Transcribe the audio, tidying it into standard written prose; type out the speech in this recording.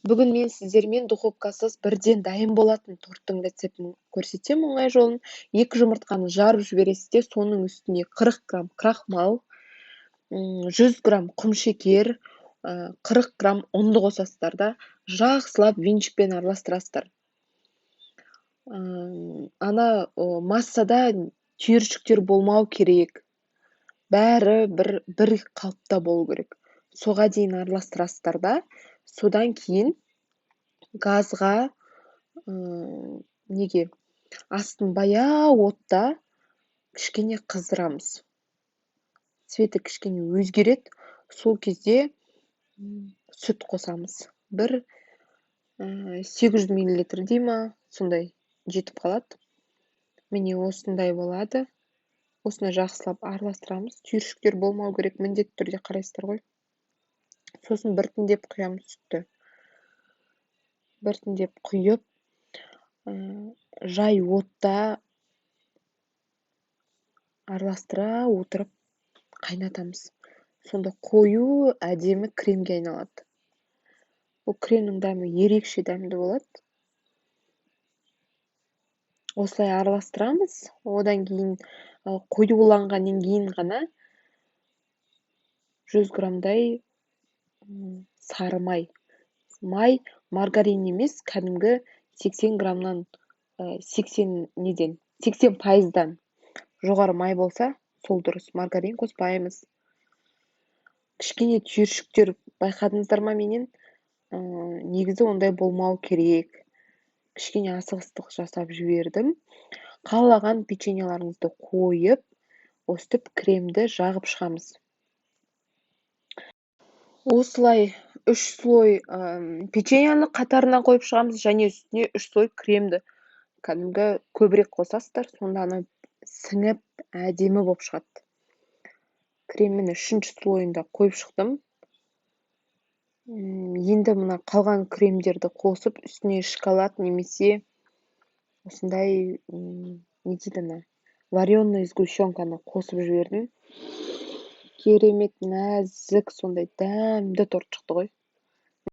Бүгін мен сіздермен духовкасыз бірден дайын болатын торттың рецептін көрсетемін, оңай жолын. 2 жұмыртқаны жарып жібересіз де, соның үстіне 40 грамм крахмал, 100 грамм құмшекер, 40 грамм ұнды қосасыздар да, жақсылап венчикпен араластырасыздар. Ана массада түйіршіктер болмау керек. Бәрі бір қалыпта болу керек. Соға дейін араластырасыздар да, содан кейін газға неге астын баяу отта кішкене қыздырамыз. Цветі кішкене өзгереді. Сол кезде сүт қосамыз. Бір 800 миллилитр дей ма, сондай жетіп қалады. Міне, осындай болады. Осыны жақсылап араластырамыз. Түйіршіктер болмау керек, міндетті түрде, қарайсыздар ғой. Сосын біртіндеп құямыз сүтті. Біртіндеп құйып, жай отта араластыра отырып қайнатамыз. Сонда қою әдемі кремге айналады. Бұл кремнің дәмі ерекше дәмді болады. Осылай араластырамыз. Одан кейін қоюланғаннан кейін ғана 100 граммдай сары май. Май маргарин емес, кәдімгі 80 граммнан, 80 неден, 80%-дан жоғары май болса, сол дұрыс. Маргарин қоспаймыз. Кішкене түйіршіктер байқадыңыздар ма менен? Негізі ондай болмау керек. Кішкене асығыстық жасап жібердім. Қалаған печеньеларыңызды қойып, өстіп кремді жағып шығамыз. Осылай 3 слой печеньені қатарынан қойып шығамыз және үстіне 3 слой кремді кәдімгі көбірек қосасыздар, сонда ана сіңіп әдемі болып шығады. Кремнің 3-ші слойын да қойып шықтым. Енді мына қалған кремдерді қосып, үстіне шоколад немесе осындай, не дейді, ана вареный сгущенканы қосып жібердім. Керемет нәзік, сондай дәмді торт шықты ғой.